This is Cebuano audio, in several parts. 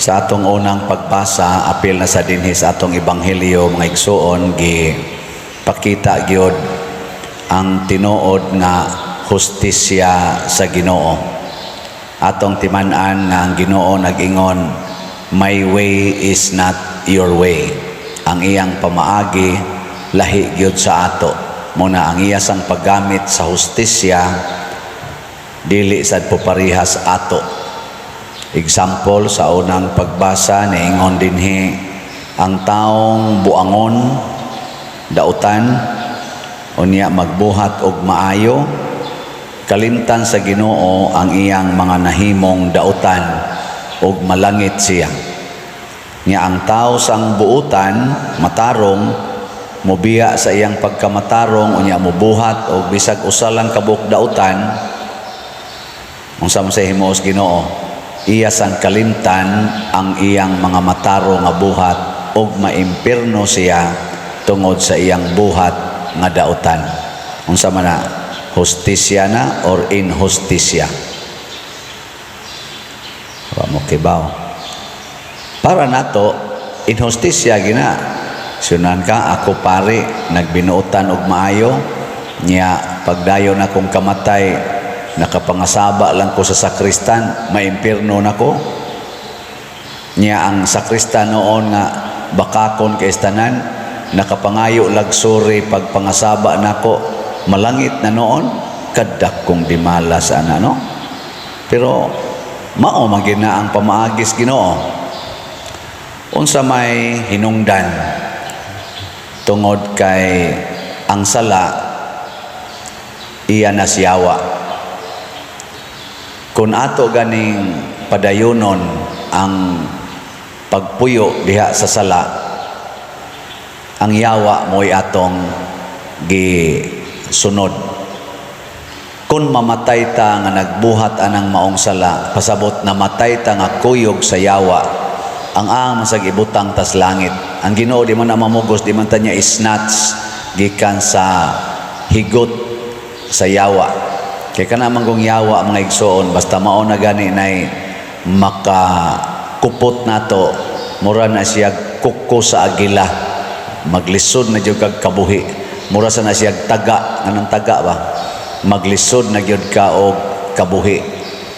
Sa atong unang pagbasa, apil na sa dinhi sa atong ebanghelyo, mga igsuon, gi pakita gyud ang tinuod nga hustisya sa Ginoo. Atong timan-an nga ang Ginoo nag-ingon, "My way is not your way." Ang iyang pamaagi lahi gyud sa ato. Muna ang iya sang paggamit sa hustisya dili sad po parihas ato. Example, sa unang pagbasa, niingon dinhi ang taong buangon, dautan, unya magbuhat og maayo, kalimtan sa Ginoo ang iyang mga nahimong dautan ug malangit siya. Nya ang tao sang buutan, matarong, mobiya sa iyang pagkamatarong, unya mobuhat og bisag usa lang kabuok dautan, unsa man sa himuos Ginoo? Iya sang kalimtan ang iyang mga matarong nga buhat ug maimpirno siya tungod sa iyang buhat nga dautan. Unsa man na, hustisya na or inhustisya? Wa mo kibaw. Para nato, inhustisya gina. Sunan ka, ako pare, nagbinuotan og maayo, nya pagdayon akong kamatay, nakapangasaba lang ko sa sakristan, maimpirno na ko. Nya ang sakristan noon nga bakakon kay tanan, nakapangayo luxury pagpangasaba nako, malangit na noon, kadakong dimala sa ana, no? Pero mao man gina ang pamaagis Ginoo. Unsa may hinungdan tungod kay ang sala iya na siyawa? Kung ato ganing padayonon ang pagpuyo diha sa sala, ang yawa mo'y atong gisunod. Kung mamatay ta nga nagbuhat anang maong sala, pasabot namatay ta nga kuyog sa yawa, ang ang masag ibutang tas langit. Ang Ginoo di man na mamugos, di man ta niya snatch gikan sa higot sa yawa. Kay kana man kung yawa, mga igsoon, basta mao na gani nay makakupot nato, mura na siya kuko sa agila, maglisod na jud kag kabuhi. Mura sa na siya taga, anong taga ba? Maglisod na gyud ka og kabuhi.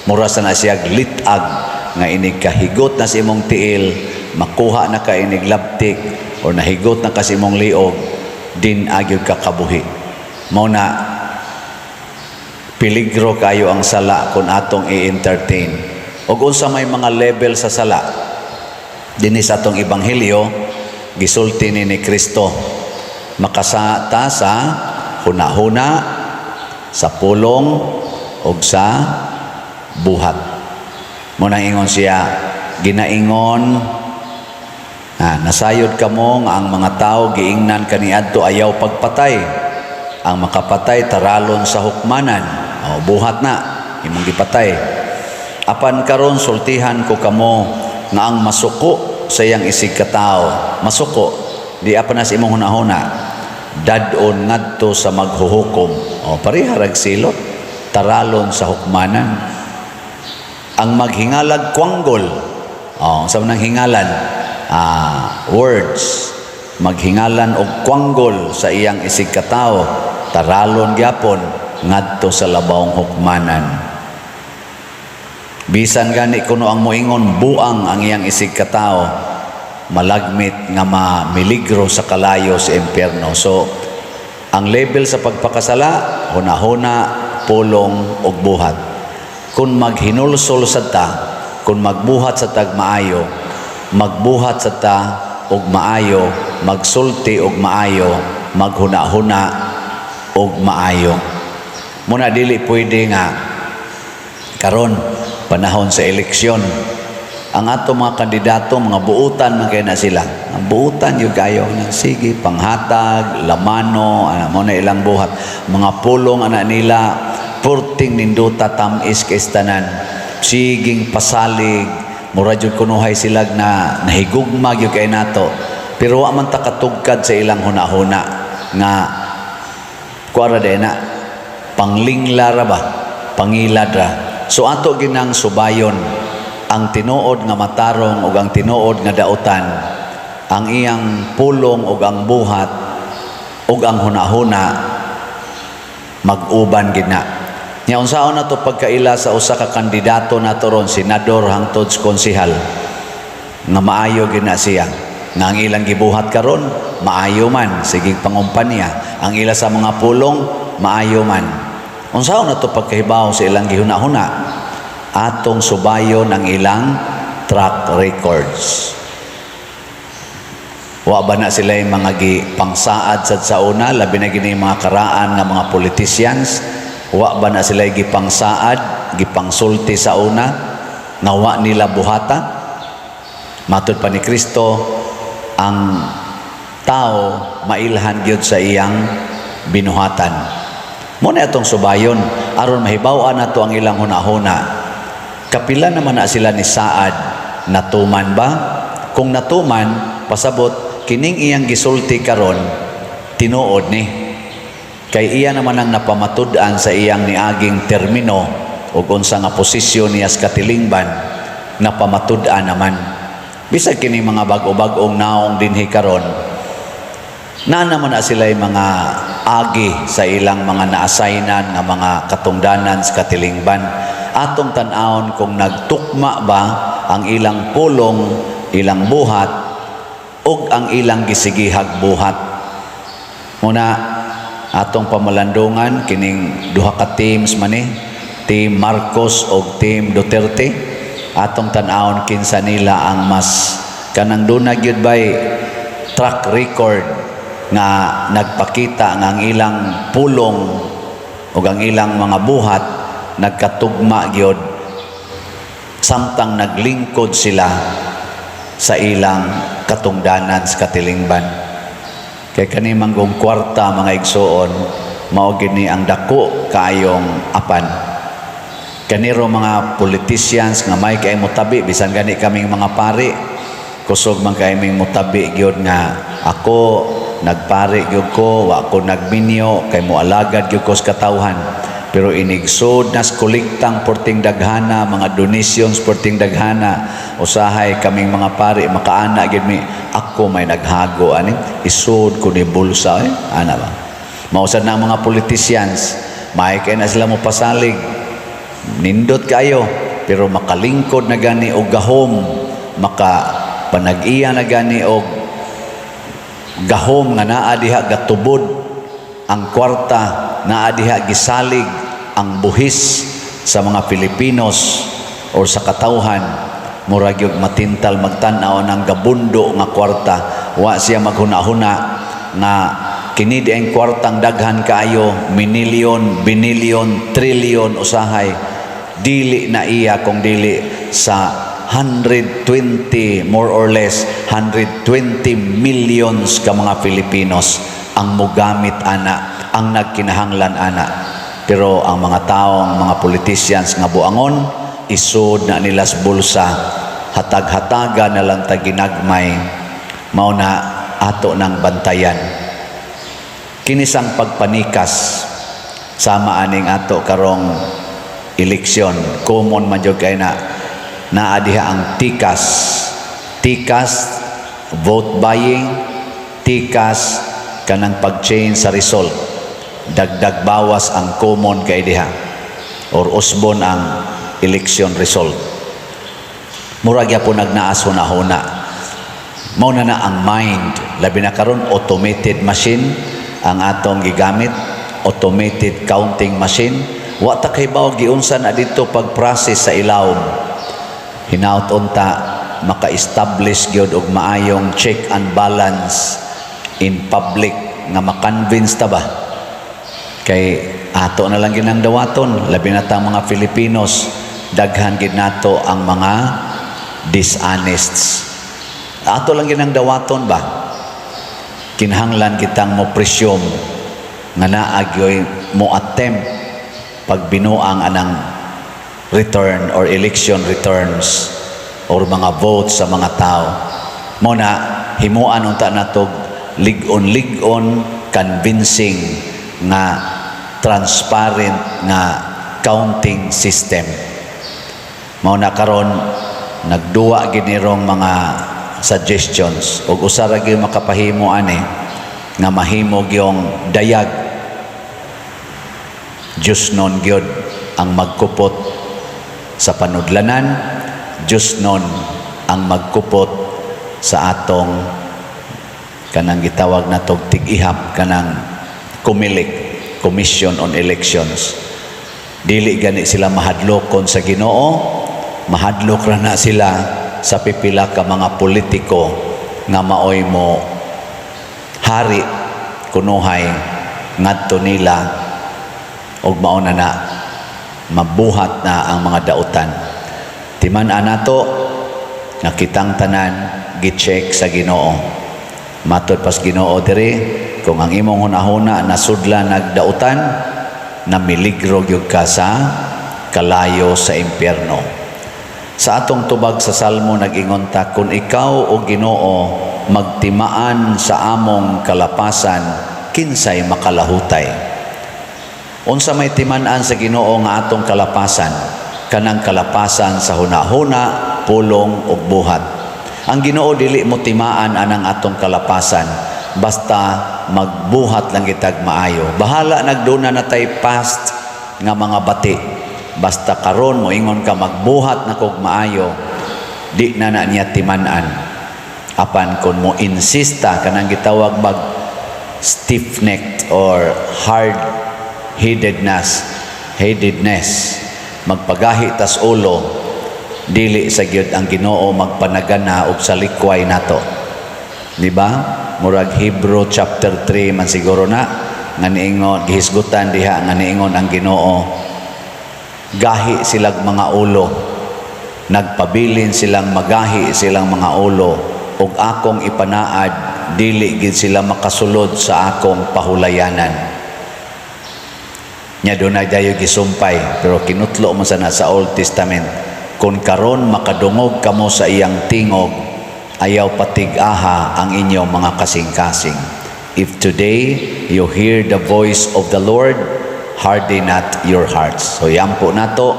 Mura sa na siya litag nga inig kahigot na sa imong tiil, makuha na ka inig labtik or nahigot na ka sa imong liog, din agyod ka kabuhi. Mao na peligro kayo ang sala kung atong i-entertain. Og unsa may mga level sa sala? Dinhi sa atong ebanghelyo, gisulti ni Kristo, makasata sa hunahuna, sa pulong ug sa buhat. Mo nang ingon siya, ginaingon, nasayod kamo nga ang mga tao giingnan kaniadto, "Ayaw pagpatay. Ang makapatay taralon sa hukmanan." O, buhat na imong gipatay. Apan karon sultihan ko kamo nga ang masuko sa iyang isig katao, masuko di apa na sa imong hunahuna, dad-on ngadto sa maghuhukom. O, pareha rag silot, taralon sa hukmanan. Ang maghingalag kwanggol. O, sa nang hingalan, words, maghingalan og kwanggol sa iyang isig katao, taralon gyapon ngadto sa labawng hukmanan. Bisan gani kuno ang moingon buang ang iyang isig katao, malagmit nga mamiligro sa kalayo sa impyerno. So, ang level sa pagpakasala, hunahuna, pulong ug buhat. Kung maghinulsol sa ta, kung magbuhat sa tag maayo, magbuhat sa ta og maayo, magsulti og maayo, maghuna-huna og maayo. Muna dili pwede nga karon panahon sa eleksyon, ang ato mga kandidato, mga buutan man kay na sila. Ang buutan yung kayo nang sige panghatag, lamano, ana mo na ilang buhat. Mga pulong ana nila purting nindota, tamis kay tanan. Siging pasalig, mura jud kunuhay sila na nahigugma gyud kay nato. Pero wa man ta katugkad sa ilang hunahuna nga kuara din na panglingla ra ba, pangilad ra. So ato ginang subayon. Ang tinuod nga matarong ug ang tinuod nga dautan, ang iyang pulong ug ang buhat ug ang hunahuna mag-uban gid na. Nya unsaon nato pagkaila sa usa ka kandidato nato ron, senador hangtod sa konsehal, nga maayo gid na siya, nga ang ilang gibuhat karon maayo man, sige pangumpanya, ang ila sa mga pulong maayo man? Unsaon nato pagkahibaw sa ilang gihuna-huna? Atong subayon ang ilang track records. Wa ba na sila yung mga gipangsaad sa una, labi na gini mga karaan nga mga politicians? Wa ba na sila yung gipangsaad, gipangsulti sa una nga wa nila buhata? Matud pa ni Kristo, ang tao mailhan gyud sa iyang binuhatan. Mao na atong subayon aron mahibaw-an nato ang ilang hunahuna. Kapila naman na sila ni saad, natuman ba? Kung natuman, pasabot kining iyang gisulti karon tinuod ni, kay iya naman ang napamatud-an sa iyang niaging termino ug unsa nga posisyon niya sa katilingban, napamatud-an naman. Bisag kini mga bag-o-bag-ong naong dinhi karon, na naman na sila mga agi sa ilang mga naasaynan nga mga katungdanan sa katilingban. Atong tan-awon kung nagtukma ba ang ilang pulong, ilang buhat ug ang ilang gisigihag buhat. Muna atong pamalandungan kining duha ka teams man ni, Team Marcos ug Team Duterte. Atong tan-awon kinsa nila ang mas kanang duna gyud bay track record nga nagpakita nga ang ilang pulong ug ang ilang mga buhat nagkatugma gyud samtang naglingkod sila sa ilang katungdanan sa katilingban. Kay kani manggong kwarta, mga igsuon, mao gini ang dako kaayong apan. Kaniro mga politicians nga may kay motabi, bisan gani kaming mga pari, kusog man kay ming motabi gyud nga ako nagpari gyud ko, wa ko nagminyo kay moalagad gyud ko sa katawhan. Pero inigsod nas kolektang porting daghana, mga donations porting daghana, usahay kaming mga pari makaana gyud mi, ako may naghago ani, isod ko ni bulsa eh, ana ba? Mausad na ang mga politicians, may kay na sila mo pasalig, nindot kayo, pero makalingkod na gani og gahom, maka panag-iya na gani og gahom nga naa diha gatubod ang kwarta, naa diha gisalig ang buhis sa mga Filipinos or sa katawhan, murag yung matintal magtan-aw ng gabundo nga kwarta, wa siya maghuna-huna nga kini di ang kwartang daghan kaayo, minilyon, binilyon, trilyon usahay, dili na iya kung dili sa 120, more or less 120 millions ka mga Filipinos ang mugamit ana, ang nagkinahanglan ana. Pero ang mga taong mga politicians nga buangon, isod na nila sa bulsa, hatag-hataga na lang ta ginagmay. Mao na ato ng bantayan kinisang pagpanikas sama aning ato karong eleksyon. Common man jud kay na naa diha ang tikas, tikas vote buying, tikas kanang pag-change sa result, dagdag bawas ang common kay diha or usbon ang election result. Murag gyapon nagnaas huna-huna. Mao na na ang mind, labi na karon automated machine ang atong gigamit, automated counting machine. Wa ta kahibaw giunsa na dito pag-process sa ilawom. Hinaut unta maka-establish gyud og maayong check and balance in public nga makonvince ta ba, kay ato na lang ginang dawaton. Labi na ta mga Filipinos, daghan gid nato ang mga dishonests. Ato lang ginang dawaton ba. Kinahanglan kitang mo presume nga naa gyoy mo attempt pagbinuang anang return or election returns or mga votes sa mga tao. Mao na himuan unta natog lig-on-lig-on, convincing nga transparent nga counting system. Mao na karon Nagduwa gyud ni rong mga suggestions ug usa ra gyud makapahimo ani nga mahimo gyung dayag, Diyosnon gyud ang magkupot sa panudlanan, Diyosnon ang magkupot sa atong kanang gitawag na tog tig-ihap, kanang COMELEC, Commission on Elections. Dili gani sila mahadlokon sa Ginoo, mahadlok ra na sila sa pipila ka mga politiko nga maoy mo hari kunuhay ngadto nila ug mao na na mabuhat na ang mga dautan. Timan-an nato nga kitang tanan gi-check sa Ginoo. Matod pas Ginoo diri, kung ang imong hunahuna nasudlan nagdautan, namiligro gyud ka sa kalayo sa impyerno. Sa atong tubag sa Salmo, nag-ingon ta, "Kung ikaw, o Ginoo, magtimaan sa among kalapasan, kinsay makalahutay?" Unsa may timan-an sa Ginoo nga atong kalapasan? Kanang kalapasan sa hunahuna, pulong ug buhat. Ang Ginoo dili mo timaan anang atong kalapasan basta magbuhat lang kitag maayo. Bahala nagduna na tay past nga mga bati. Basta karon moingon ka, "Magbuhat na kog maayo," di na na niya timan-an. Apan kung mo insista, kanang gitawag mag stiff-necked or hard-headedness, magpagahi tas ulo, dili sa gyud ang Ginoo magpanagana og salikway nato. Di ba? Murag Hebrew chapter 3 man siguro na nga niingon, gihisgutan diha nga niingon ang Ginoo, gahi silang mga ulo, nagpabilin silang magahi silang mga ulo, ug akong ipanaad, dili gid sila makasulod sa akong pahulayanan. Nya dunay dayo gisumpay, pero kinutlo man sana sa Old Testament, "Kung karon makadungog kamo sa iyang tingog, ayaw patig-aha ang inyong mga kasing-kasing." If today you hear the voice of the Lord, harden not your hearts. So yan po nato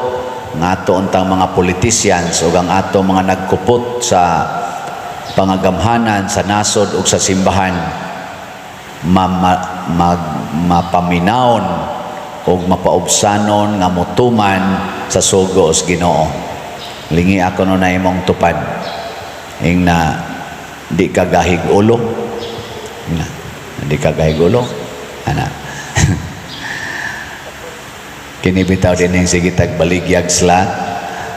nga ato untang mga politicians ug ang ato mga nagkupot sa pangagamhanan sa nasod ug sa simbahan, mapaminawon ug mapaubsanon nga motuman sa sugo sa Ginoo. Lingi ako no na imong tupad. Ing na di ka gahig ulo. Na, di ka gahig ulo. Ana. Kini bitaw din ning sige tag baligyag slot.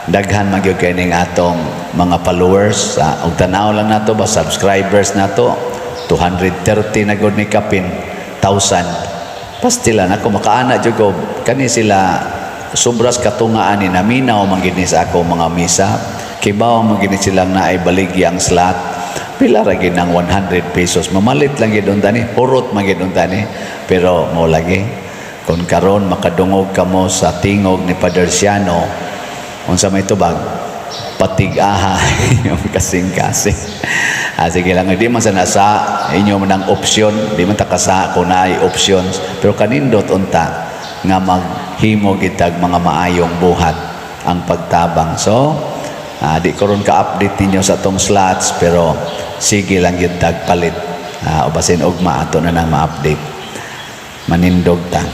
Daghan man gyud kay ning atong mga followers sa og tan-aw lang nato ba, subscribers nato, 230 na gud ni kapin thousand. Pastila nako makaana jud ko kani sila, sobras katungaan ni naminaw man gid ni sa ako mga misa. Kibaw man gid ni silang naay baligyang slot. Pila ra gid ang 100 pesos? Mamalit lang gid unta ni, hurot man gid unta ni, pero mo lagi, kung karon makadungog kamo sa tingog ni Father Siano, unsa may tubag? Patig-aha yung kasing-kasing. Ah, sige lang, hindi man sa nasa inyo man ang option, di man ta kasa kung naay options, pero kanindot unta nga maghimo gitag mga maayong buhat ang pagtabang. So, di ko ron ka-update ninyo sa atong slots, pero sige lang gyud tag palit. O basin ugma ato na nang ma-update. Manindog ta.